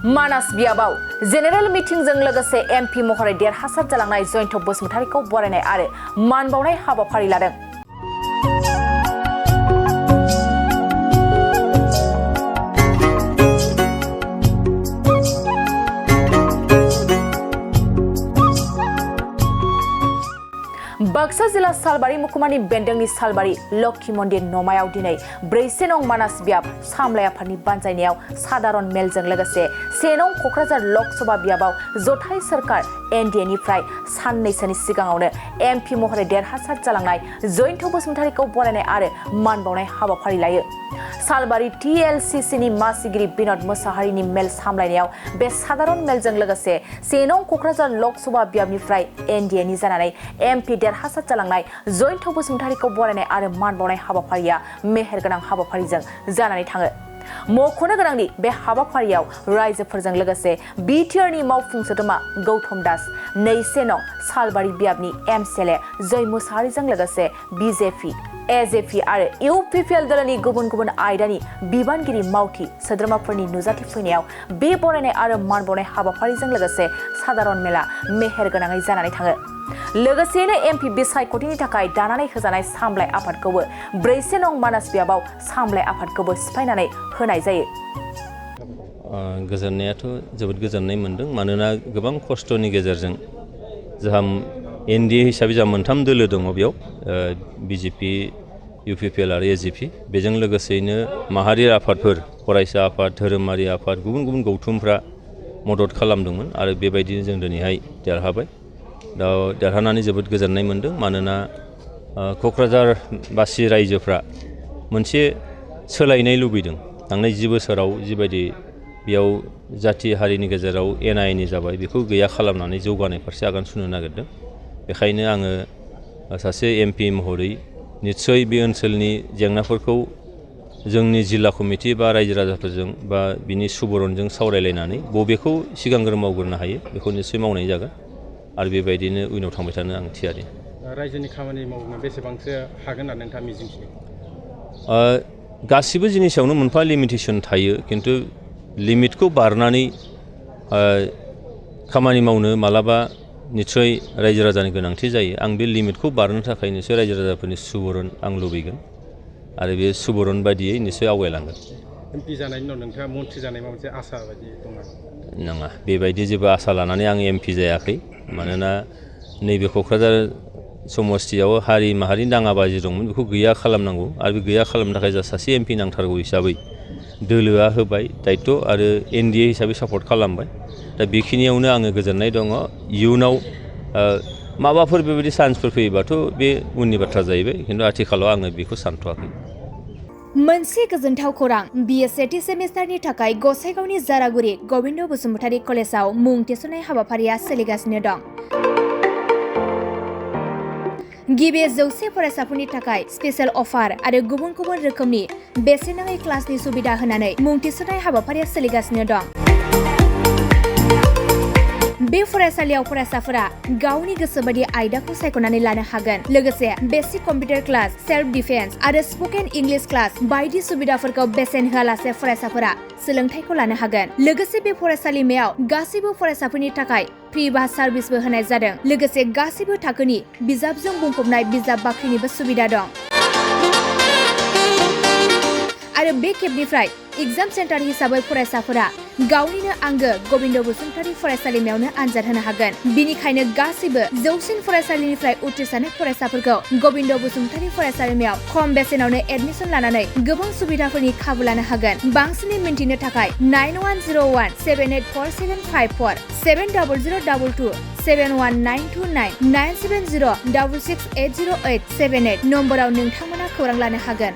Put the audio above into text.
मानास बियाबाव general मिटिंजों लोगोसे MP महरै देरहासार जालांनाय जयन्त बसुमतारीखौ बरायनाय आरो मान बावनाय हाबाफारि लादों। बाक्सा जिल्ला सालबारि महकुमानि बेन्दोंनि सालबारि लक्ष्मी मन्दिर नमायाव दिनै 4 नं मानास बियाब सामलाय आफादनि बानजायनायाव साधारन मेलजों लोगोसे 1 नं कक्राझार लकसभा बियाबाव जथाय सरकार एनडिएनिफ्राय साननैसोनि सिगाङावनो एमपि महरै देरहासार जालांनाय जयन्त बसुमतारीखौ बरायनाय आरो मान बावनाय हाबाफारि लायो। सालबारि टिएलसिसिनि मासिगिरि बिनोद मोसाहारिनि मेल सामलायनायाव बे साधारन मेलजों लोगोसे 1 नं कक्राझार लकसभा बियाबनिफ्राय एनडिएनि जानानै एमपि देरहासार जालांनाय जयन्त बसुमतारीखौ बरायनाय आरो मान बावनाय हाबाफारिया मेहेरगोनां हाबाफारिजों जानानै थाङो। मख'नो गोनांदि बे हाबाफारियाव रायजोफोरजों लोगोसे बिटिआरनि मावफुं सोद्रोमा गौतम दास, 2 नं सालबारि बियाबनि एमसिएलए जय मोसाहारिजों लोगोसे बिजेपि, एजेपि आरो इउपिपिएल दलनि गुबुन गुबुन आयदानि बिबानगिरि मावथि सोद्रोमाफोरनि नुजाथि फैनायाव बे बरायनाय आरो मान बावनाय हाबाफारिजों लोगोसे साधारन मेला मेहेरगोनाङै जानानै थाङो। लोगोसेनो एमपि बिसायख'थिनि थाखाय दानानै होजानाय सामलाय आफादखौबो 4 नं मानास बियाबाव सामलाय आफादखौबो सिफायनानै होनाय जायो। गोजोननायाथ' जोबोद गोजोननाय मोनदों, मानोना गोबां खस्थ'नि गेजेरजों जोंहा एनडिए हिसाबै जोंहा 3 दोलो दङ बेयाव, बिजेपि, इउपिपिएल आरो एजेपि। बेजों लोगोसेयैनो माहारि आफादफोर, फरायसा आफाद, धोरोमारि आफाद, गुबुन गुबुन गौथुमफ्रा मदद खालामदोंमोन आरो बेबायदिनो जों दिनैहाय देरहाबाय। दा देरहानानै जोबोद गोजोननाय मोनदों, मानोना क'क्राझारबासि रायजोफ्रा मोनसे सोलायनाय लुबैदों। थांनाय 10 बोसोराव जिबायदि बेयाव जाथि हारिनि गेजेराव एना एनि जाबाय, बेखौ गैया खालामनानै जौगानाय फारसे आगान सुरनो नागिरदों। बेखायनो आङो सासे एमपि महरै निस्सय बे ओनसोलनि जेंनाफोरखौ जोंनि जिल्ला कमिटि बा रायजो राजाफोरजों बा बिनि सुबुरनजों सावरायलायनानै बबेखौ सिगांग्रो मावग्रोनो हायो बेखौ निस्सय मावनाय जागोन आरो बेबायदिनो उनाव थांबाय थानो आं थियारि। रायजोनि खामानि मावनो बेसेबांसो हागोन होननानै नोंथाङा मिजिंथियो? गासिबो जिनिसावनो मोनफा लिमिटेसन थायो, खिन्थु लिमिटखौ बारनानै खामानि मावनो मालाबा निस्सय रायजो राजानि गोनांथि जायो। आं बे लिमिटखौ बारनो थाखाय निस्सय रायजो राजाफोरनि सुबुरुन आं लुबैगोन आरो बे सुबुरुन बायदियै निस्सय आवगायलांगोन। एमपि जानायनि उनाव नोंथाङा मन्थ्रि जानाय माबा मोनसे आसा बायदि दं नामा? नङा, बेबायदि जेबो आसा लानानै आं एमपि जायाखै। मानोना नैबे क'क्राझार समस्तियाव हारि माहारिनि दाङाबाजि दंमोन, बेखौ गैया खालामनांगौ आरो बे गैया खालामनो थाखाय जों सासे एमपि नांथारगौ हिसाबै दोलोआ होबाय दायित्व आरो एनडिए हिसाबै सापर्ट खालामबाय। दा बेखिनियावनो आङो गोजोननाय दङ। इयुनाव माबाफोर बेबायदि चान्सफोर फैयोबाथ' बे उननि बाथ्रा जाहैबाय, खिन्थु आथिखालाव आङो बेखौ सानथ'वाखै। मोनसे गोजोनथाव खौरां, बिए सेथि सेमिस्टारनि थाखाय गसाइगावनि जारागुरि गबिन्द बसुमतारी कलेजाव मुं थिसननाय हाबाफारिया सोलिगासिनो दं। गिबि 100 फरायसाफोरनि थाखाय स्पेशेल अफार आरो गुबुन गुबुन रोखोमनि बेसेन नाङै क्लासनि सुबिदा होनानै मुं थिसननाय हाबाफारिया सोलिगासिनो दं। बे फरायसालियाव फरायसाफोरा गावनि गोसोबायदि आयदाखौ सायख'नानै लानो हागोन। लोगोसे basic computer class, self defence आरो स्पकेन इंलिश क्लास बायदि सुबिदाफोरखौ बेसेन होआलासे फरायसाफोरा सोलोंथाइखौ लानो हागोन। लोगोसे बे फरायसालिमायाव गासैबो फरायसाफोरनि थाखाय फ्रि बास सार्भिसबो होनाय जादों। लोगोसे गासैबो थाखोनि बिजाबजों बुंफबनाय बिजाब बाख्रिनिबो सुबिदा दं। आरो बे खेबनिफ्राय एग्जाम सेन्टार हिसाबै फरायसाफोरा गावनिनो आंगो गबिन्द बसुमतारी फरायसालिमायावनो आनजाद होनो हागोन। बिनिखायनो गासैबो जौसिन फरायसालिनिफ्राय उथ्रिसारनाय फरायसाफोरखौ गबिन्द बसुमतारी फरायसालिमायाव खम बेसेनावनो एडमिसन लानानै गोबां सुबिदाफोरनि खाबु लानो हागोन। बांसिनै मिन्थिनो थाखाय 9101784754 700022 71929 97066680878 नम्बराव नोंथांमोना खौरां लानो हागोन।